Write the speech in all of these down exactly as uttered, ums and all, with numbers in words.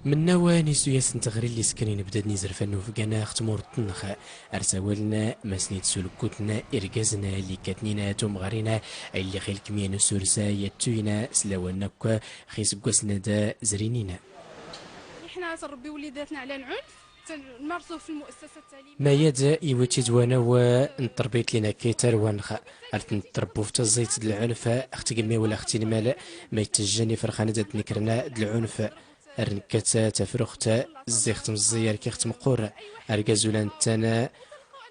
Mnnaw n isuyas n tɣri lli sknin bdadn izrfan n ufgan ɣ tmurt-nx, ar sawaln masnit sulkutn irgazn lli kkatnin tumɣarin, illi xil kmiyya n usursa yattuyn s lawan akk x isggwasn ad zrinin. إحنا تنربيو وليداتنا على العنف، تنمارسوه في المؤسسة التعليمية. Mayad iwwit-id wanaw n trbiyt lli nakka i tarwa-nx, ar tn-trbbu f taẓẓayt d lɛunf, x tgmmi wala x tinmal, ma itjjn ifrxan ad tnkrn d lɛunf. Ar nkkat tafruxt zzi x tmẓẓi ar kix tmqqur, argaz ula nttan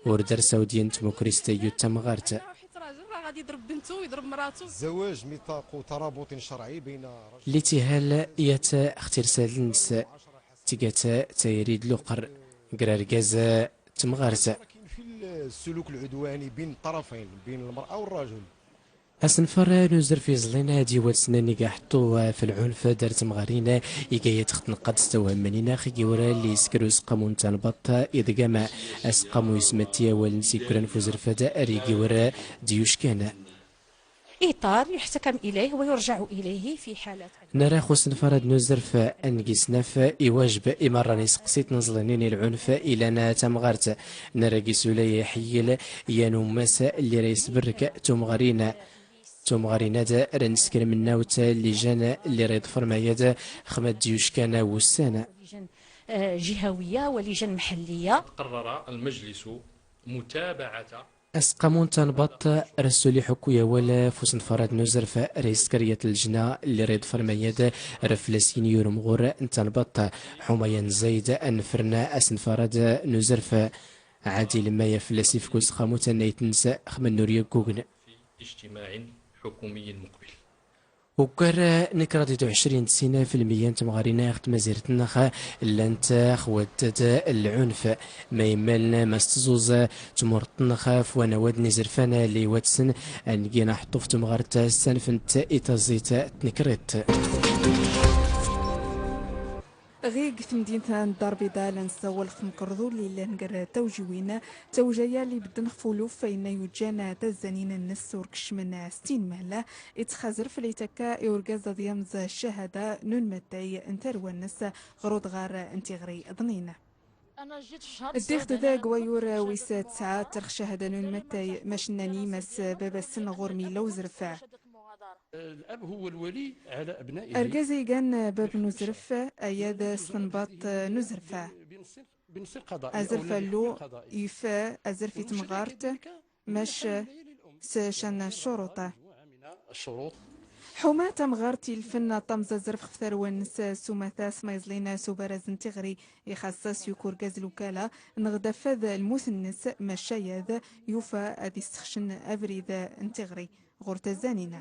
ur dar sawdyan tmukrist ayyud tamɣart. الزواج ميثاق ترابط شرعي بين رجل. Lli tihal yat x tirsaln-ns tgat tayri d luqr gr argaz d tmɣart. في السلوك العدواني بين الطرفين، بين المرأة والرجل. Asnfar n uzrf iẓlin ad iwadsn annig aḥṭṭu f lɛunf dar tmɣarin, iga yat x tnqqad s tawhammanin ax igiwr lli iskr usqamu n tanbaṭ iḍgam, asqamu ismatti awal-ns igran f uzrf ad ar igiwr d yuckan. إطار يحتكم إليه ويرجع إليه في حالات. Nara x usnfar ad n uzrf annig isnaf iwajb imarran isqsit n ẓlinin i lɛunf ilan tamɣart. Nara gis ula iḥyil yan ummas lli ra isbrk tumɣarin. Tumɣarin ad ra nskr mnnawt lli jan lli ra iḍfr mayad x mad yuckan wussan. لجان، آه، جهوية ولجان محلية. قرر المجلس متابعة. Asqamu n tanbaṭ ra ssul iḥukku i awal f usnfar ad n uzrf ra iskr yat lljna lli ra iḍfr mayad ra flas inyur umɣur n tanbaṭ. Ḥuma yan zayd ad nfrn asnfar ad n uzrf. Ɛadil ma ya flas ifk usqamu tannayt-ns x mad n ur yaggugn. في اجتماع حكومي مقبل. Uggar n kraḍ d uɛecrin d sin f lmiyya n tmɣarin ɣ tmazirt-nneɣ llant x waddad n lɛunf, ma immal ma s-tẓuẓ tmurt-nneɣ f wanaw ad n-izrfan lli iwadsn ad n-gin aḥṭṭu f tmɣart s-tanfnt i taẓẓit tnekriḍt. Ɣi g tmdint n Ddar Lbiḍa llan ssawal x umkerḍul lli llan gr tawjiwin, tawjaya lli bddn x uluf inna yujjan tazzanin-nns ur kcmn s tinmal, ittxazrf lli itakka i urgaz ad yamẓ ccahada n unmattay n tarwa-nns ɣr udɣar n tiɣri ḍnin. Ddiɣ-d da g wayur wis tsɛa, ttreɣ ccahada n unmattay, mac nnan-i mas baba-sn ɣur-m illa uzrf. الأب هو الولي على أبنائه. Argaz igan bab n uzrf, ayad s tnbaḍt n uzrf. بنص، بنص القضاء أو azrf الحكم allu القضائي. Yuf azrf i tmɣart, mac s can ccuruṭ. الشروط. Ḥuma tamɣart ilfn ad tamẓ azrf x tarwa-nns s umata s ma iẓlin s ubaraz n tiɣri, ixaṣṣa s yuk urgaz lwkala, nɣ d afad lmut-nns, mac ayad yufa ad issxcn abrid n tiɣri ɣur tazzanin.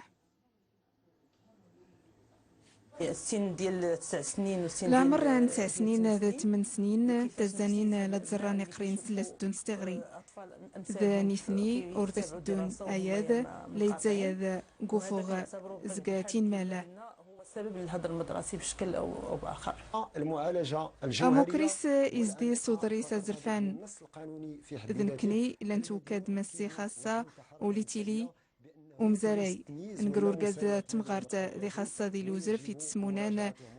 Sin diyal tesɛ snin u sin diyal, leɛmer n tesɛ snin d tmen snin, tazzanin la ttẓerran iqri-nns la tteddun s tiɣri. D nitni ur da tteddun ayad, la izzayad g ufuɣ zg tinmal. هو السبب للهدر المدرسي بشكل أو، أو بآخر. المعالجة الجوهرية. Amukris izdi s uḍris azrfan. النص القانوني في حد ذاته. D nkni la ntwkad mas ixaṣṣa uli tili umzaray n gr urgaz d tmɣart, d ixaṣṣa d ili uzrf i tsmunan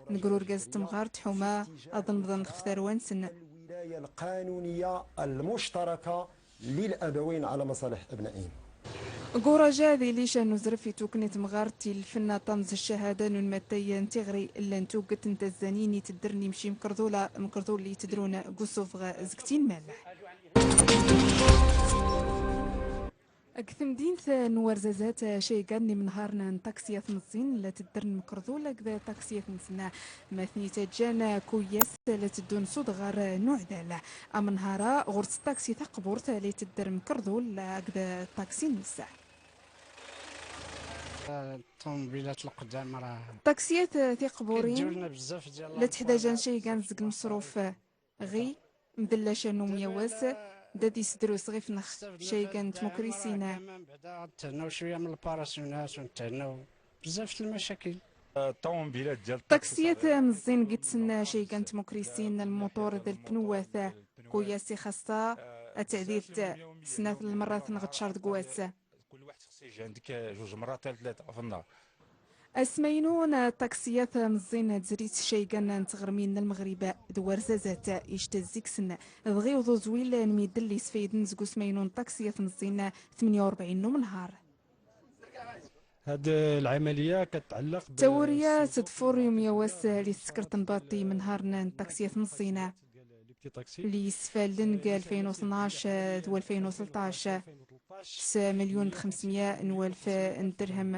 n gr urgaz d tmɣart ḥuma ad nbḍn x tarwa-nsn. الولاية القانونية المشتركة للأبوين على مصالح أبنائهم. G uraja d ilic n uzrf itwkn i tmɣart ilfn ad tamẓ ccahada n unmattay n tiɣri, llan tugt n tazzanin itddrn imci mkrḍula, mkrḍul itdrun g usufɣ zg tinmal. G tmdint n Warzazat, caygan n imnharen n taksiyat mẓẓin la tddrn mkrḍul agd taksiyat-nsn, ma tn-itajjan kuyas la tddun s udɣar n uɛdal. Amnhar-a ɣur-s taksi taqburt la tddr mkrḍul agd taksi-ns. Ṭṭumubilat lqdam ra. Taksiyat tiqburin la ttḥdajan caygan zg lmṣruf. Ɣi mdlla can umyawas da d-isdrus ɣif-nx caygan n tmukrisin. Mbeɛda ad thennaw cwiya mn lparasyunat u nthennaw bzzaf n lmacakil. Taksiyat mẓẓin gittsn caygan n tmukrisin, lmuṭur d lpnuwat. Kuyas ixaṣṣa tɛdilt snat lmrat nɣ tcar deg wass. كل واحد خصو يجي عندك جوج مرات حتى ثلاثة في النهار. Asmaynu n ṭaksiyat meẓẓin d zrit caygan n tɣermin n lmeɣrib d warzazat ictazziksn dɣi uḍuzwil n middel isfaydn zg usmaynu n ṭaksiyat meẓẓin tmenya urbɛin n umnhar. Tawuriya tḍfur yumyawas li tskrt n baṭi mnharn n ṭaksiyat meẓẓin li isfaln g alfayn utnac d walfayn utlṭac s milyun d xmsmya n walf n drhm.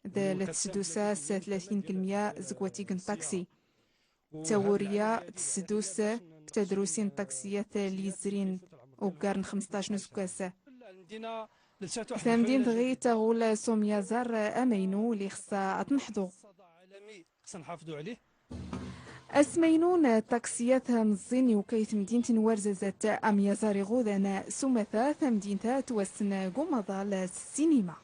D la tsdusa s tlatin k lmya zg watig n ṭaksi. Tawuriya tsdus g tadrusin n ṭaksiyat li zrin uggar n xmsṭac n usggas. Tamdint ɣi taɣul s umyaẓar amaynu li xsa ad tnḥḍu. Asmaynu n ṭaksiyat meẓẓin iwkay tmdint n warzazat amyaẓar iɣudan s umata tamdint twassn g umaḍal s ssinima.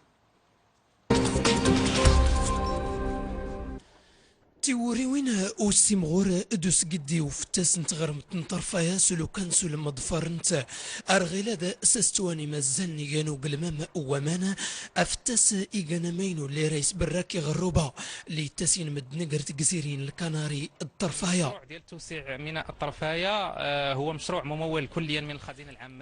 Tiwuriwin usimɣur d usgiddi uftas n tɣrmt n ṭrfaya s ulukan s ulmḍfarnt ar ɣilad s astwan imazzaln igan uglmam n waman. Aftas igan amaynu lli ra isbrrak iɣrruba lli ittasin mddn gr tgzirin lkanari d ṭrfaya.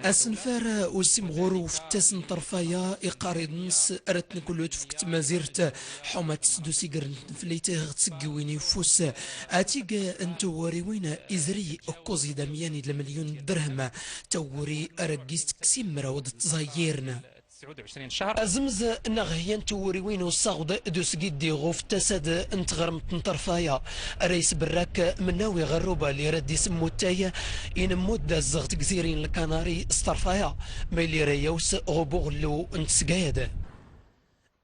Asnfar usimɣur uftas n ṭrfaya iqqar idns ra tnklut fk tmazirt ḥuma tsdus igr n tnflit ɣ tsggiwin i ufus. Atig n tawuriwin izri kkuẓ idamyan i lmlyun n drhm. Tawuri ra gis tks imraw d tẓayyirn. Azmz n aɣhya n tawuriwin usaɣd d usgiddi ɣ uftasad n tɣrmt n ṭrfaya ra isbrrak mnnaw iɣrruba lli ra d-ismmuttay inmmudd azz ɣ tgzirin lkanari s ṭrfaya ma lli ra yaws ɣ ubuɣllu n tsgayad.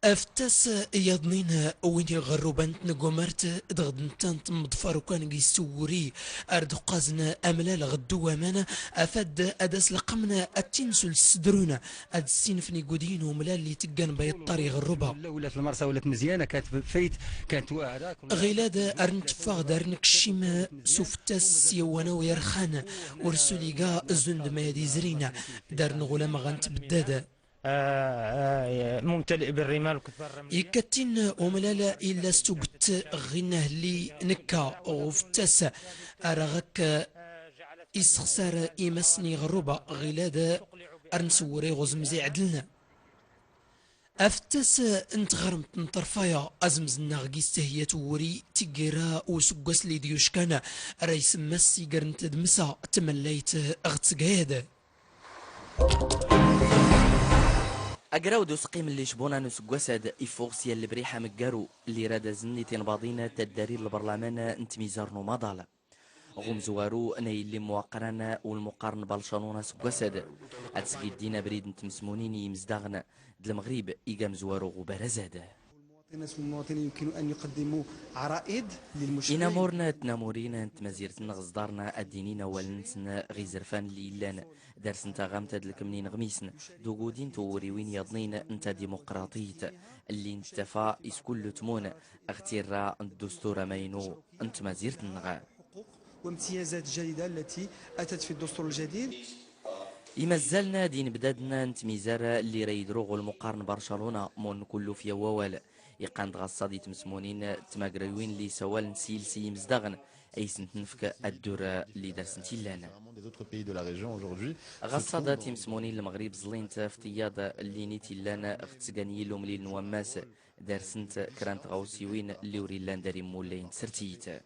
Aftas yaḍnin win iɣrruba n tngumart dɣ d nttan tmḍfar ukan gis tawuri ar d-uqqazn amlal ɣ ddu waman afad ad aslqmn ad tinsul sdrun ad ssinfn igudyin umlal lli tggan bayṭṭar iɣrruba. Ɣilad ar ntffaɣ d ar nkccim s uftas s yawanaw irxan ur suliga zund mayad izrin d ar nɣulam ɣa ntbddad. Ikkattin umlal illa s tugt ɣ inna hlli nkka ɣ uftas ar aɣ ak isxsar imasni ɣ rruba ɣilad ar nswwri ɣ uzmz iɛdln. Aftas n tɣrmt n ṭrfaya azmz nnaɣ gis thiyat wuri tiggira usggwas lli d yuckan ra ismmas sigr n tdmsa tmllayt ɣ tsgayad. Agraw d usqqim lli cbuna n usggwas ad iffuɣ s yal lbriḥ amggaru lli rad azn itinbaḍin taddari n lbrlaman n tmizar n umaḍal ɣ umzwaru n ayilli n mwaqqran ulmuqqar n balcanun asggwas ad ad sgiddin abrid n tmsmunin i yimzdaɣn d lmɣrib iga amzwaru ɣ ubaraz ad. Inamurn d tnamurin n tmazirt nɣ ẓḍarn ad dinin awal nsn ɣ izrfan lli illan darsn taɣamt ad lkmn inɣmisn d ugudi n twuriwin yaḍnin n tadimuqraṭit lli nttafa is kull utmun ɣ tirra n ddustur amaynu n tmazirt nɣ. Imazzaln d inbdadn n tmizar lli ra idru ɣ ulmuqqar n barcaluna munn kull ufya n wawal iqqan-d ɣaṣṣa d itmsmunin d tmagrwin lli isawaln s yilsi imzdaɣn a isn-tnfk addur lli darsn-t illan. Ɣaṣṣa d timsmunin n lmɣrib ẓlint f tiyaḍ lli nit illan ɣ tsga n yilumlil n wammas darsn-t kra n tɣawsiwin lli ur illan dar immullay n tsrtit.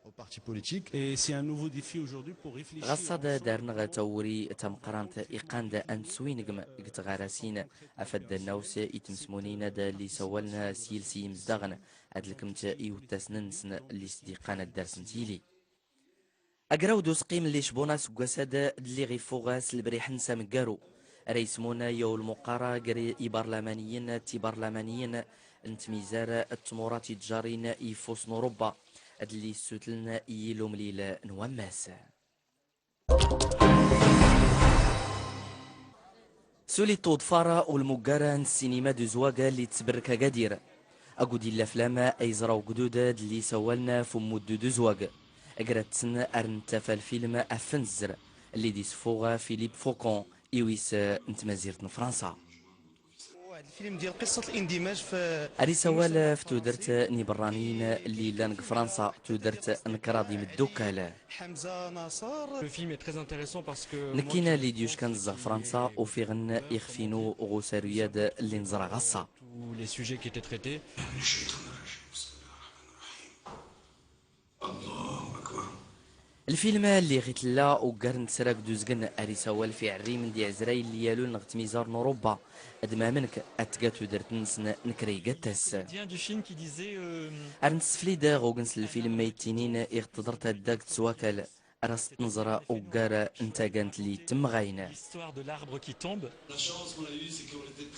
Ɣaṣṣa d darn ɣ tawuri tamqrant iqqan-d a nswingm g tɣarasin afad d naws itmsmunin ad lli isawaln s yilsi imzdaɣn ad lkmt iwttasn-nsn lli s-d-iqqan ad darsn tili. Agraw d usqqim lli cbuna asggwas ad lli ɣ iffuɣ s lbriḥ-ns amggaru ra ismun yaw lmuqqar gr ibarlamaniyin d tibarlamaniyin n tmizar d tmurat itjarin i iffus n urubba ad lli issutln i yilumlil n wammas. Suli tuḍfar ulmuggar n ssinima d uzwag lli tsbrk agadir agud illa aflam a iẓra ugdud d lli isawaln f ummud d uzwag grat-tsn ar nttafa lfilm afnzzr lli d isffuɣ philippe faucon iwis n tmazirt n fransa. الفيلم ديال قصة الاندماج في أريسوال في تودرت نيبرانين اللي لان فرنسا، تودرت نكراضي مدوكال. حمزة ناصر. Le film est très intéressant parce que نكينا اللي ديوش كان زغ فرنسا وفي غن يخفينو غوسارياد اللي نزرع غصة. Tous les sujets qui étaient traités. الفيلم اللي غيتلا وقرن تسراك دوزقن أريسوال في عريم دي عزرايل اللي يالو نغت ميزار نوروبا. أدمامنك أتقاتو درتنسن نكري قتس. Lien du film qui disait, euh, أرنس فليدا غوغنس الفيلم ميتينين يغتضر تداك تسواكل. راس تنظر أوقار انتاقانت لي تمغاين. L'histoire de l'arbre qui tombe.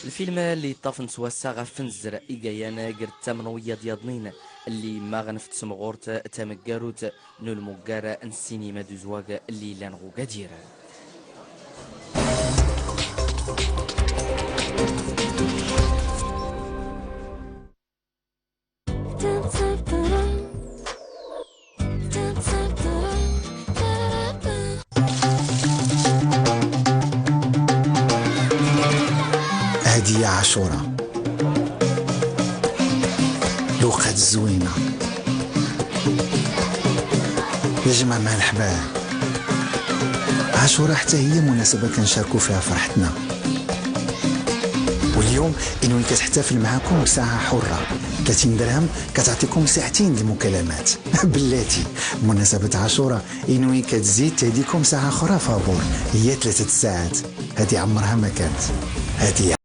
الفيلم اللي طاف نتوسع غف نزر إيقايان قرد تامن وياض ياضنين اللي ما غنفت سمغورت تامقاروت نو المقار السينما دوزواق اللي لان غوقادير. هادي هي عاشورا. لوقات زوينة. يا جماعة مع الحباب. عاشورا حتى هي مناسبة كنشاركو فيها فرحتنا. واليوم إنوي كتحتفل معاكم بساعة حرة، ثلاثين درهم كتعطيكم ساعتين للمكالمات. بلاتي، بمناسبة عاشورا إنوي كتزيد تهديكم ساعة أخرى فابور، هي ثلاثة ساعات. هادي عمرها ما كانت. هادي